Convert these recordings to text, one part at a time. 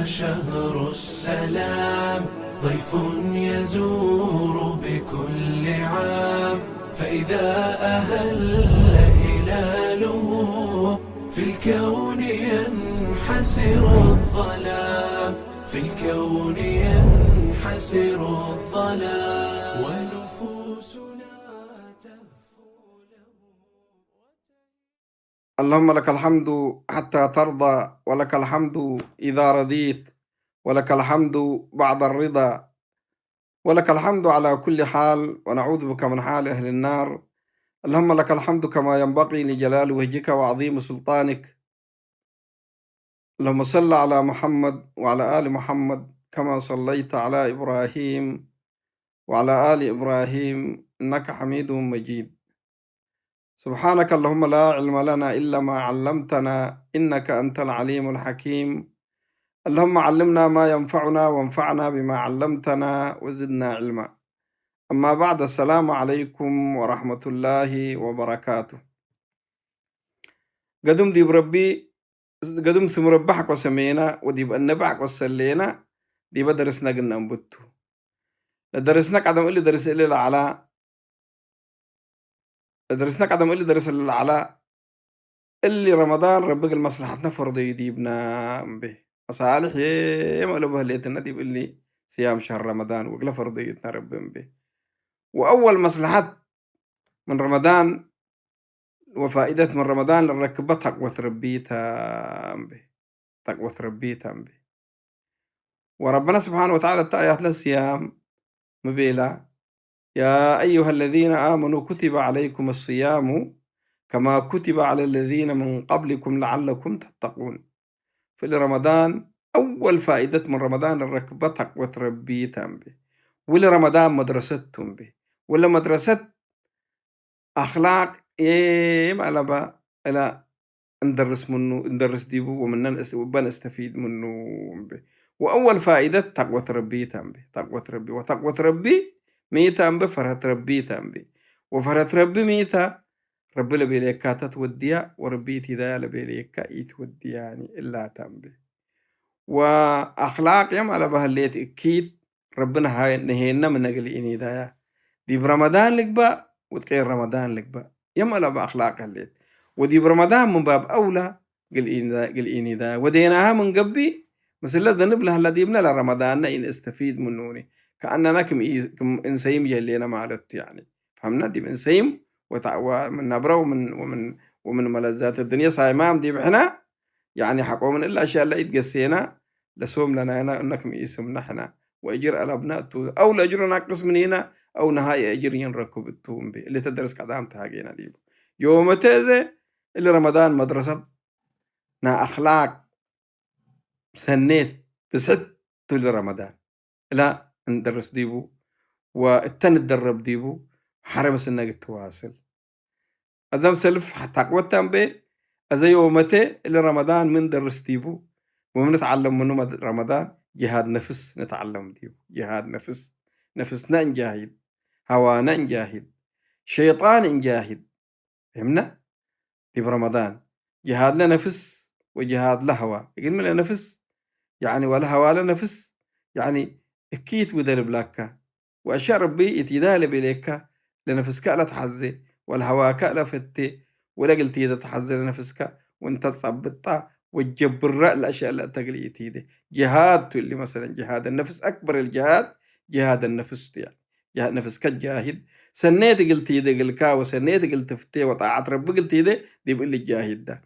شهر السلام، ضيف يزور بكل عام، فإذا أهل هلاله في الكون ينحسر الظلام، في الكون ينحسر الظلام، ونفوسنا تهفو له. اللهم لك الحمد حتى ترضى، ولك الحمد إذا رضيت، ولك الحمد بعد الرضا، ولك الحمد على كل حال، ونعوذ بك من حال أهل النار. اللهم لك الحمد كما ينبغي لجلال وجهك وعظيم سلطانك. اللهم صل على محمد وعلى آل محمد كما صليت على إبراهيم وعلى آل إبراهيم إنك حميد مجيد. سبحانك اللهم لا علم لنا إلا ما علمتنا إنك أنت العليم الحكيم. اللهم علمنا ما ينفعنا وانفعنا بما علمتنا وزدنا علما. أما بعد، السلام عليكم ورحمة الله وبركاته. قدم ديب ربي، قدم سم ربحك وسمينا، وديب النبعك وسلينا، ديب درسنا قلنا نبتو درسنا قدم اللي درس اللي العلاء، درسنا قدم اللي درس اللي العلاء اللي رمضان ربك المصلحتنا فرض يديبنا به مصالح يما لو بهليتنا ديب اللي صيام شهر رمضان وقلا فرضيتنا ربنا به. وأول مصلحة من رمضان وفائدة من رمضان للركبة تقوى ربيتا به، تقوى ربيتا به. وربنا سبحانه وتعالى آيات الصيام مبيلا: يا أيها الذين آمنوا كتب عليكم الصيام كما كتب على الذين من قبلكم لعلكم تتقون. في رمضان أول فائدة من رمضان الركبة تقوى ربيتا به، ولا رمضان مدرستهم به، ولا مدرسة أخلاق إيه ما لبا إلى ندرس منه، ندرس ديبو ومن وبنستفيد منه به. وأول فائدة تقوى ربي تنبي، تقوى ربي، وتقوى ربي ميتا بفرهة ربي تنبي، وفرهة ربي ميتا ربي لبيليكا تتوديا، وربي تدا لبيليكا يتوديا يعني إلا تنبي. وأخلاق يم على بهليت أكيد ربنا هاي نهينا من أجل إني دايا دي برمضان لك با وتغير رمضان لك با يم على بأخلاق هليت. ودي برمضان من باب أولى قل إني دا، قل إني دا وديناها من قبي مثل ذنب لها الذي بنا لرمضان إن استفيد منوني كأننا كم إنسيم يلينا مالت يعني فهمنا دي إنسيم ومن نبرة ومن ومن ملذات الدنيا صايمام دي بحنا يعني حقوا من الأشياء اللي يتقسينا لسوم لنا هنا إنكم إيسم نحنا وأجر الأبناء أو الأجر ناقص من هنا أو نهاية أجر ينركب التوم بي اللي تدرس قدام تهاجينا دي يوم تيزي اللي رمضان مدرسة نا أخلاق سنيت بست لرمضان لا ندرس ديبو والتن تدرب ديبو حرم سنة تواصل أدم سلف حتى قوتان بي أزي يومتي اللي رمضان من درس ديبو ومن نتعلم منه رمضان جهاد نفس نتعلم ديبو جهاد نفس، نفسنا نجاهد، هوانا نجاهد، شيطان نجاهد، فهمنا؟ دي برمضان جهاد لنفس وجهاد لهوى، يقول من نفس يعني ولا هوى لا نفس يعني اكيت ودل بلاكا وأشياء ربي يتدال بليكا لنفسك لا تحزي والهواك لا فتي ولا قلت إذا تحزي لنفسك وانت تصبطها وتجبر الأشياء اللي تقلي يتيدي جهاد اللي مثلا جهاد النفس أكبر الجهاد جهاد النفس يعني جهاد نفسك جاهد سنيت قلت يدي قلكا وسنيت قلت فتي وطاعة ربي قلت يدي دي بقول لي الجاهد ده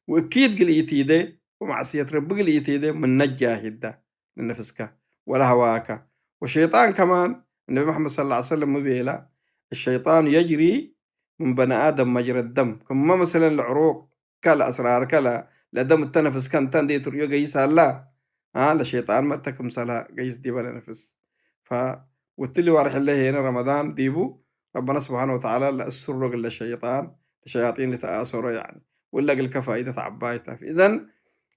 وأكيد قل يتيدي ومعصية ربي قل يتيدي من الجاهد ده لنفسك ولا هواك. وشيطان كمان النبي محمد صلى الله عليه وسلم مبيلا الشيطان يجري من بني آدم مجرى الدم، كما مثلا العروق كلا أسرار كلا لدم التنفس كان تندي تريو جيس لا ها للشيطان ما تكم سلا جيس دي بلا نفس. ف والتلي وارح الله هنا رمضان ديبو ربنا سبحانه وتعالى لا السر للشيطان الشياطين لتآثره يعني ولا قل كفائدة تعبايته. إذن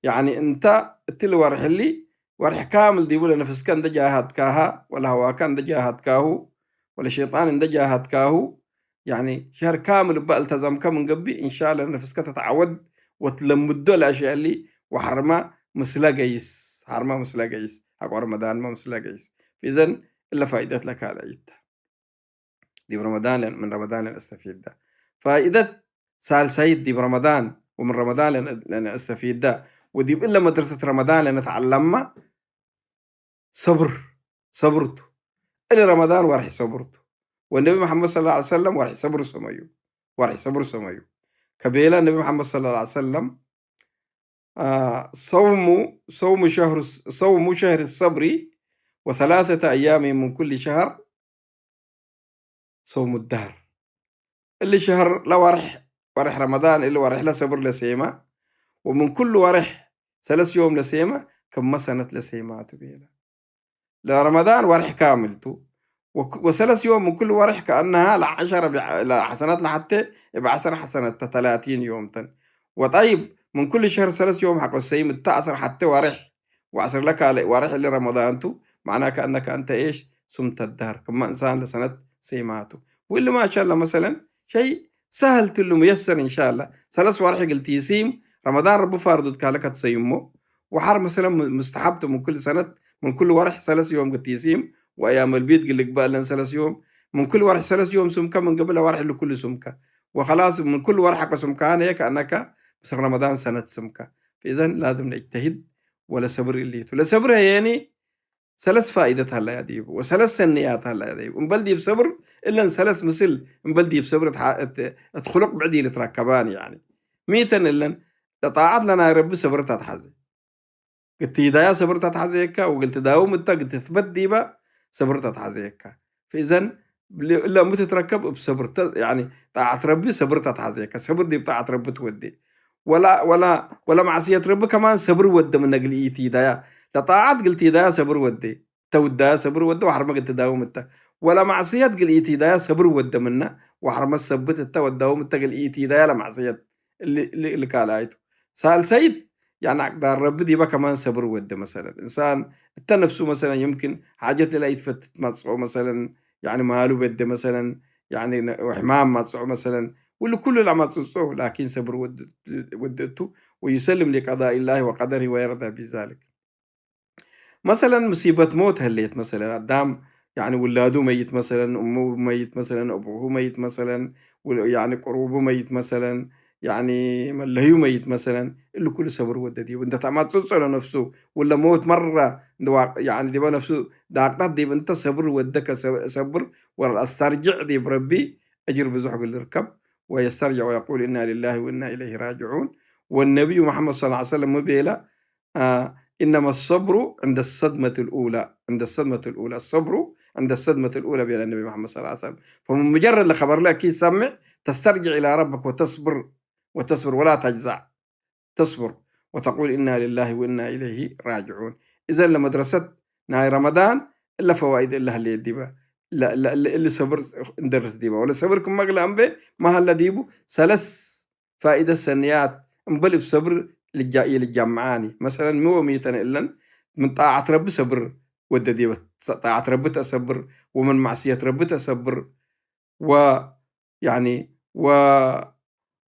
يعني أنت التلي وارح لي وارح كامل ديبو لنفس كان دجاهات كاها ولا هو كان دجاهات كاهو ولا شيطان دجاهات كاهو يعني شهر كامل بقى التزم كم من قبي إن شاء الله نفسك تتعود وتلمدو الأشياء اللي وحرمة مثل جيس سحر ما مسلا قيس، حق رمضان ما مسلا قيس. فإذا إلا فائدة لك على دي برمضان، من رمضان لنستفيد ده. فائدة سالسيد دي برمضان ومن رمضان لنستفيد ده، ودي إلا مدرسة رمضان لنتعلمها صبر، صبرت إلى رمضان ورح صبرت، والنبي محمد صلى الله عليه وسلم ورح صبر سميو، ورح صبر سميو كبيلة النبي محمد صلى الله عليه وسلم صوم شهر الصبر وثلاثة أيام من كل شهر صوم الدهر. اللي شهر لا ورح، ورح رمضان اللي ورح لا صبر لسيمة، ومن كل ورح 3 يوم لسيمة كم سنة لسيمة تبيلا. لا رمضان ورح كاملته وثلاث يوم من كل ورح كأنها لعشرة لا حسنات لحتى بعشر حسنات 30 يوم تن. وطيب من كل شهر 3 يوم حق السيم التعصر حتى ورح وعصر لك على ورح اللي رمضان تو، معناه كأنك أنت إيش صمت الدهر كما إنسان لسنة سيماته. واللي ما شاء الله مثلا شيء سهل تلو ميسر إن شاء الله 3 ورح قلت يسيم رمضان ربو فارض كالك تسيمه، وحر مثلا مستحبت من كل سنة من كل ورح 3 يوم قلت يسيم، وأيام البيت قل لك بقى لن 3 يوم من كل ورح 3 يوم سمكة من قبل ورح لكل سمكة، وخلاص من كل ورح حق سمكة هيك كأنك بس رمضان سنة سمكة. فإذا لازم نجتهد ولا صبر اللي ولا صبر يعني 3 فائدة هلا يا ديب وثلاث سنيات هلا يا ديب ومبلدي بصبر إلا 3 مثل مبلدي بصبر تخلق بعدي لتركبان يعني ميتن إلا لطاعت لنا يا رب صبر تتحزي قلت هدايا صبر تتحزيك وقلت داوم انت قلت تثبت ديبا صبر تتحزيك. فإذا إلا متتركب بصبر يعني طاعة ربي صبر تتحزيك صبر دي بطاعة ربي تودي ولا ولا ولا معصية ربي كمان صبر ود من نقل إيتي دايا لطاعت قلت دايا صبر ودي تودايا صبر ود وحرمك قلت داوم انت ولا معصية قل إيتي دايا صبر ود منا وحرم السبت انت وداوم انت قل إيتي دايا لا معصية اللي قال آيته سأل سيد يعني أقدر ربي دي بقى كمان صبر ود مثلا إنسان انت نفسه مثلا يمكن حاجة لا يتفتت ما مثلا يعني ماله بده مثلا يعني وحمام ما مثلا واللي كل اللي ما تصوه لكن صبر ودته ويسلم لقضاء الله وقدره ويرضى بذلك. مثلا مصيبة موت هليت مثلا قدام يعني ولاده ميت مثلا أمه ميت مثلا أبوه ميت مثلا يعني قروبه ميت مثلا يعني ملهيو ميت مثلا اللي كله صبر وددي وانت ما تصل نفسه ولا موت مرة يعني دي نفسه داقطات دي انت صبر ودك صبر ولا استرجع دي بربي أجر بزحق اللي ركب ويسترجع ويقول إنا لله وإنا إليه راجعون. والنبي محمد صلى الله عليه وسلم مبيلا إنما الصبر عند الصدمة الأولى، عند الصدمة الأولى، الصبر عند الصدمة الأولى بين النبي محمد صلى الله عليه وسلم. فمن مجرد لخبر لك يسمع تسترجع إلى ربك وتصبر وتصبر ولا تجزع، تصبر وتقول إنا لله وإنا إليه راجعون. إذا لمدرسة نهاية رمضان إلا فوائد إلا اللي يديبها لا لا اللي صبر ندرس ديبا ولا صبركم ما قلنا به ما هلا ديبو 3 فائدة سنيات مبل بصبر للجمعاني مثلا مو ميتن إلا من طاعة رب صبر ود ديبا طاعة رب تصبر ومن معصية رب تصبر ويعني و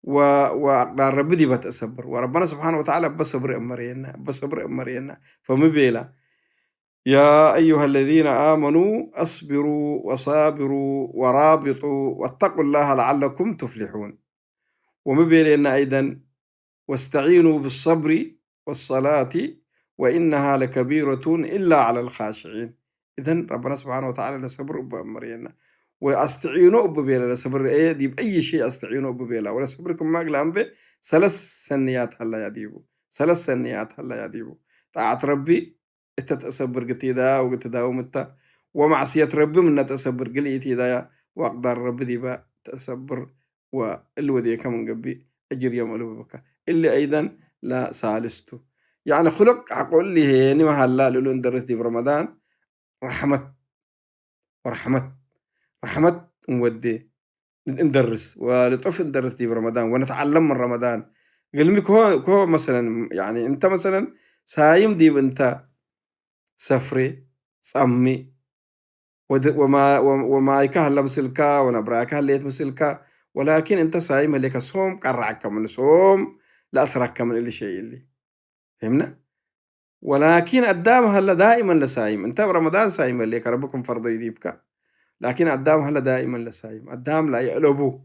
و وأقدار رب ديبا تصبر وربنا سبحانه وتعالى بصبر أمرينا بصبر أمرينا. فمبيلا يا أيها الذين آمنوا أصبروا وصابروا ورابطوا واتقوا الله لعلكم تفلحون. ومبيلنا أيضا واستعينوا بالصبر والصلاة وإنها لكبيرة إلا على الخاشعين. إذن ربنا سبحانه وتعالى لصبر أمرينا واستعينوا ببيلا لصبر إيه دي بأي شيء استعينوا ببيلا ولا صبركم ما قلنا به 3 سنيات هلا يا ديبو 3 سنيات هلا يا ديبو طاعة ربي انت تأصبر قلت دا وقلت داوم انت ومعصية ربي من تأصبر قليتي دا وأقدار ربي دي با تأصبر والودي كم قبي أجر يوم ألوبك اللي أيضا لا سالسته يعني خلق أقول لي هيني ما هلا لولو ندرس دي برمضان رحمة ورحمة رحمة نودي ندرس ولطف ندرس دي برمضان ونتعلم من رمضان. قلمي كو مثلا يعني أنت مثلا سايم دي أنت سفري صمي وما يكهل مسلكا ونبراك هليت مسلكا ولكن أنت صايم لك صوم قرعك من صوم لا أسرك من اللي شيء اللي فهمنا. ولكن قدام هلا دائما لسايم. انت برمضان سايم اللي ربكم فرض يديبك، لكن قدام هلا دائما لسايم. قدام لا يقلبوا،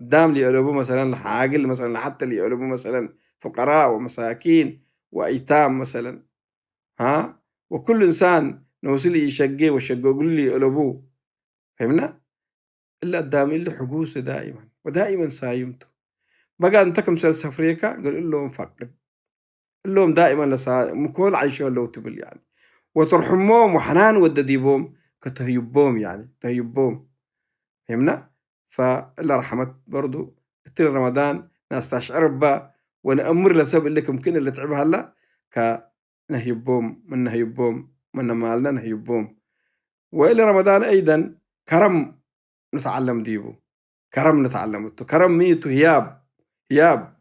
قدام ليقلبوا مثلا حاجل مثلا، حتى ليقلبوا مثلا فقراء ومساكين وأيتام مثلا، ها. وكل إنسان نوصل يشقي وشقوا لي يقلبوه، فهمنا؟ إلا قدام اللي حقوسه دائما ودائما سايمته. بقى أنت كم سفريكا قل لهم فقد لهم دائما لسا مكول عايشون لو تبل يعني، وترحمهم وحنان ودديبهم كتهيبهم يعني تهيبهم، فهمنا؟ فإلا رحمت برضو تل رمضان ناس تشعر با ونأمر لسبب اللي ممكن اللي تعب هلا كنهيبهم من نهيبهم من مالنا نهيبهم. وإلى رمضان أيضا كرم نتعلم ديبو، كرم نتعلم كرم ميتو هياب هياب.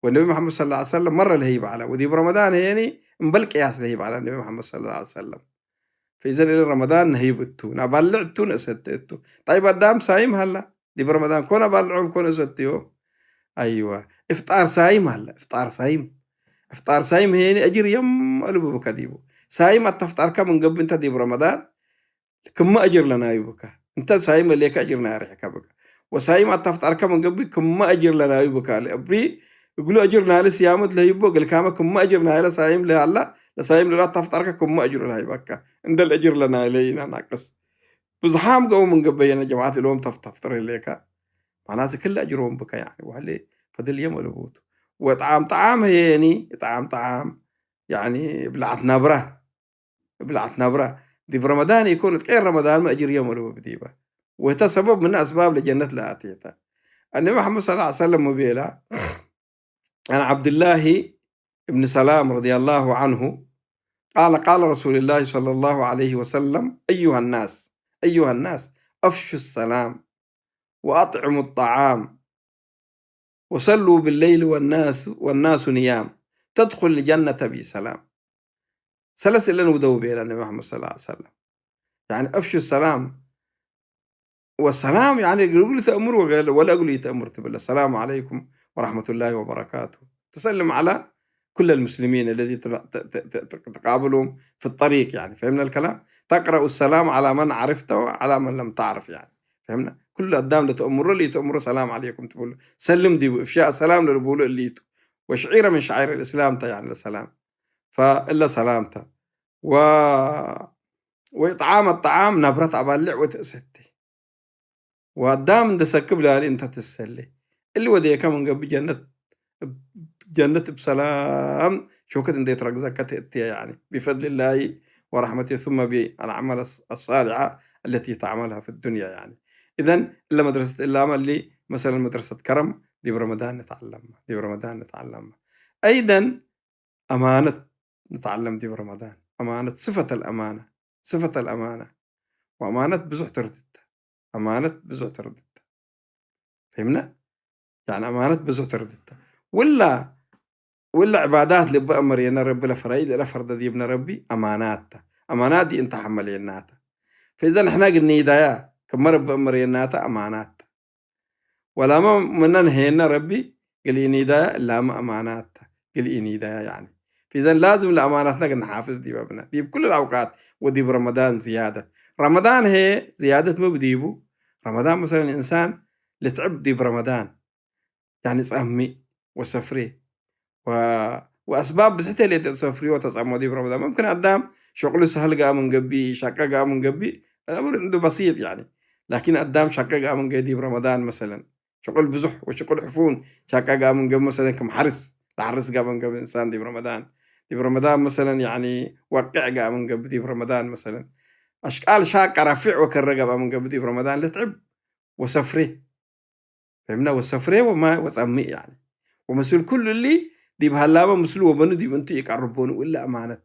والنبي محمد صلى الله عليه وسلم مرة لهيب على وديب رمضان يعني مبل قياس لهيب على النبي محمد صلى الله عليه وسلم. فإذا إلى رمضان نهيب التو نبلع التو نسد التو. طيب قدام سايم هلا ديب رمضان كون أبلعهم كون أستيو. أيوة إفطار سايم هلا، إفطار سايم، إفطار سايم هي أجر يم قلبه بكديبو سايم التفطار كم من قبل أنت ديب رمضان كم أجر لنا يبكى أنت سايم اللي كأجر نارح كبك. وسايم التفطار كم من قبل كم أجر لنا يبكى أبري يقولوا أجرنا لسيامة لا يبقى قال كام كم أجرنا لا سايم لا الله لا سايم لا تفطر كم أجر لا يبكى عند الأجر لنا لينا ناقص بزحام قوم من قبل يا جماعة اليوم تفطر ليك معناته كل أجرهم بك يعني. وهلي فضل يوم البوت وطعام طعام هيني طعام طعام يعني بلعت نبرة بلعت نبرة دي برمضان يكون غير رمضان ما أجر يوم البوت بديبه. وهذا سبب من أسباب لجنة لا أتيته. النبي محمد صلى الله عليه وسلم مبيلا عن عبد الله بن سلام رضي الله عنه قال قال رسول الله صلى الله عليه وسلم أيها الناس أيها الناس أفشوا السلام وأطعموا الطعام وصلوا بالليل والناس نيام تدخل الجنة بسلام. سلسل ودو بها النبي محمد صلى الله عليه وسلم. يعني أفشوا السلام والسلام يعني يقول تأمر ولا أقول يتأمر تبلا السلام عليكم ورحمة الله وبركاته. تسلم على كل المسلمين الذي تقابلهم في الطريق يعني، فهمنا الكلام؟ تقرأ السلام على من عرفته وعلى من لم تعرف يعني، فهمنا؟ كل قدام لتأمر اللي تأمر سلام عليكم تقول سلم دي إفشاء السلام لربولو اللي وشعيرة من شعائر الإسلام يعني السلام، فإلا سلامته وإطعام الطعام نبرة أبلع وتأستي وقدام دسكب لها أنت تسلي اللي وديك من قبل جنة بسلام شوكت انت يترك زكاة يعني بفضل الله ورحمته ثم بالأعمال الصالحة التي تعملها في الدنيا يعني. إذن إلا مدرسة إلا اللي مثلا مدرسة كرم دي برمضان نتعلمها، دي برمضان نتعلمها. أيضا أمانة نتعلم دي برمضان، أمانة صفة الأمانة، صفة الأمانة وأمانة بزح ترددها، أمانة بزح ترددها، فهمنا؟ يعني أمانة بزح ترددها ولا عبادات اللي بأمر ربي لفرائد لا فرض دي ابن ربي أمانات، أمانات دي أنت حمليناتا. فإذا إحنا قلنا إذا كم رب أمريناتا أمانات، ولا ما من هنا ربي قال إني دا لا ما أمانات قال إني دا يعني. فإذا لازم الأمانات نحافظ دي بابنا دي بكل الأوقات، ودي برمضان زيادة. رمضان هي زيادة ما بديبو رمضان مثلا الإنسان لتعب دي برمضان يعني صأمي وسفري وأسباب بسيطة اللي تسافري وتصأمي دي برمضان. ممكن قدام شغله سهل قام من قبي شقة قام من قبي الأمر عنده بسيط يعني، لكن قدام شقة قام من قبي برمضان مثلا شغل بزح وشغل حفون شقة قام من قبي مثلا كم حرس لحرس قام من قبي إنسان دي برمضان، دي برمضان مثلا يعني وقع قام من قبي دي برمضان مثلا أشكال شاقة رفيع وكرقة من قبي دي برمضان لتعب وسفري، فهمنا؟ وسفري وما وصمي يعني ومسؤول كل اللي دي بهاللامة مسلو وبنو دي بنتي يقربون ولا أمانة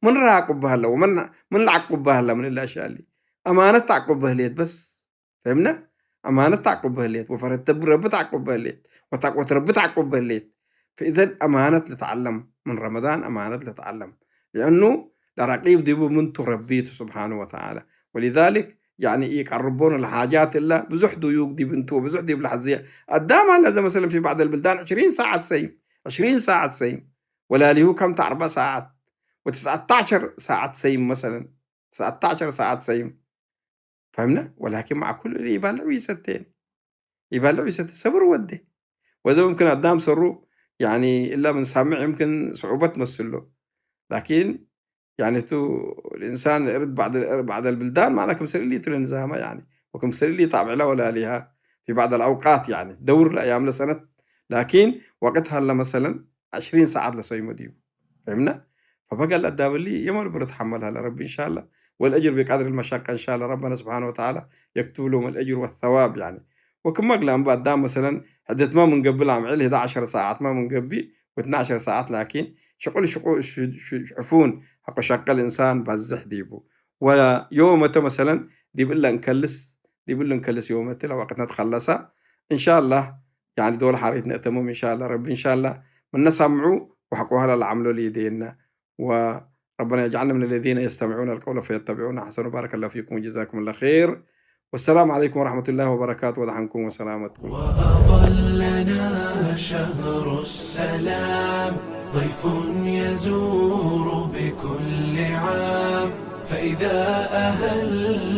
من راقب بهلا ومن من العقب بهلا من الأشياء اللي أمانة تعقب بهليت بس، فهمنا؟ أمانة تعقب بهليت وفرت رب تعقب بهليت وتقوى رب تعقب بهليت. فإذا أمانة لتعلم من رمضان، أمانة لتعلم لأنه لرقيب ديبو من تربيته سبحانه وتعالى. ولذلك يعني يقربون الحاجات الله بزحدوا يوق دي بنتو بزحدوا بالحزية قدام هلا مثلا في بعض البلدان 20 ساعة سيم، 20 ساعة سيم ولا له كم 4 ساعات، و19 ساعة صيم مثلا، 19 ساعة صيم، فهمنا؟ ولكن مع كل اللي يبالغ يستين، يبالغ يستين صبر ودي. وإذا ممكن قدام سرو يعني إلا من سامع يمكن صعوبة تمثل، لكن يعني تو الإنسان يرد بعد البلدان معنا كم سر اللي تلنزامة يعني، وكم سر اللي طابع له ولا لها في بعض الأوقات يعني دور الأيام لسنة، لكن وقتها مثلا 20 ساعة لصيم ديو، فهمنا؟ فبقى الأداب اللي يمر بنتحملها لربي إن شاء الله، والأجر بقدر المشقة إن شاء الله ربنا سبحانه وتعالى يكتب لهم الأجر والثواب يعني. وكما قلنا بعد مثلا حدث ما من قبل عم 11 ساعات ما من قبل و12 ساعات، لكن شغل شغل عفون حق شق الإنسان بزح ديبو. ولا يوم مثلا دي بالله نكلس، دي بالله نكلس يوم لو وقتنا تخلصها إن شاء الله يعني دول حارتنا تمام إن شاء الله ربي إن شاء الله من نسمعوا وحقوها للعملوا ليدينا، وربنا يجعلنا من الذين يستمعون القول فيتبعون أحسنه. بارك الله فيكم وجزاكم الله خير، والسلام عليكم ورحمة الله وبركاته، ودحنكم وسلامتكم. وأظلنا شهر السلام ضيف يزور بكل عام، فإذا أهل